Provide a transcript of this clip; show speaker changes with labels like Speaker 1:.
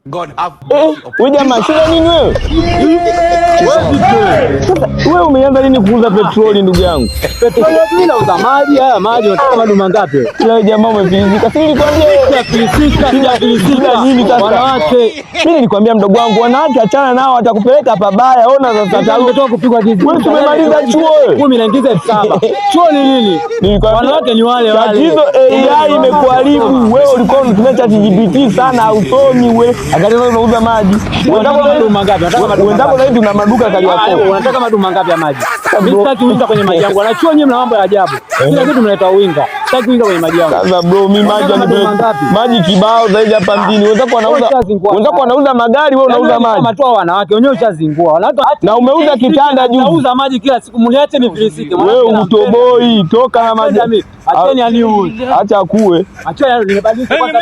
Speaker 1: God have
Speaker 2: Eh,
Speaker 1: mercy upon
Speaker 2: wewe jamaa, shida nini wewe? Sasa wewe umeanza lini kuuza petroli, ndugu yangu?
Speaker 3: Petroli mimi nauza maji, haya maji unataka madumu mangapi?
Speaker 2: Ila wewe jamaa umefilisika. Si nilikwambia wewe.
Speaker 3: Filisika,
Speaker 2: Shida nini sasa?
Speaker 3: Wanawake.
Speaker 2: Mimi nilikwambia, mdogo wangu, wanawake achana nao, watakupeleka pabaya. Ona sasa taaluma.
Speaker 3: Nimetoka kupigwa jizi.
Speaker 2: Wewe si umemaliza chuo wewe?
Speaker 3: 10 naingiza 7,000. Chuo ni nini?
Speaker 2: Nilikwambia
Speaker 3: Wanawake ni wale wale.
Speaker 2: Tatizo AI imekuharibu. Wewe ulikuwa unatumia ChatGPT sana, hausomi wewe. Angalia sasa unauza maji.
Speaker 3: Unataka madumu mangapi? Unataka madumu
Speaker 2: Wenzako
Speaker 3: mangapi?
Speaker 2: na tuna maduka Kariakoo.
Speaker 3: Unataka madumu mangapi ya maji? Mimi sitaki winga kwenye maji yangu. Wanachuo nyinyi mna mambo ya ajabu. Kila kitu mnaleta winga. Sitaki winga kwenye maji yangu.
Speaker 2: Sasa bro, mimi maji
Speaker 3: Unataka madumu mangapi?
Speaker 2: Maji kibao zaidi hapa mjini. Wenzako wanauza
Speaker 3: Ushazingua.
Speaker 2: Wenzako wanauza magari, wewe unauza
Speaker 3: Yaani
Speaker 2: maji.
Speaker 3: kama tu hao wanawake wenyewe ushazingua. Wanawake
Speaker 2: Na umeuza kitanda juzi.
Speaker 3: Nauza maji kila siku. Mniache nifilisike.
Speaker 2: Wewe utoboi, toka na maji.
Speaker 3: Acheni aniuze.
Speaker 2: Acha akue.
Speaker 3: Acheni, nimebadilisha kwanza.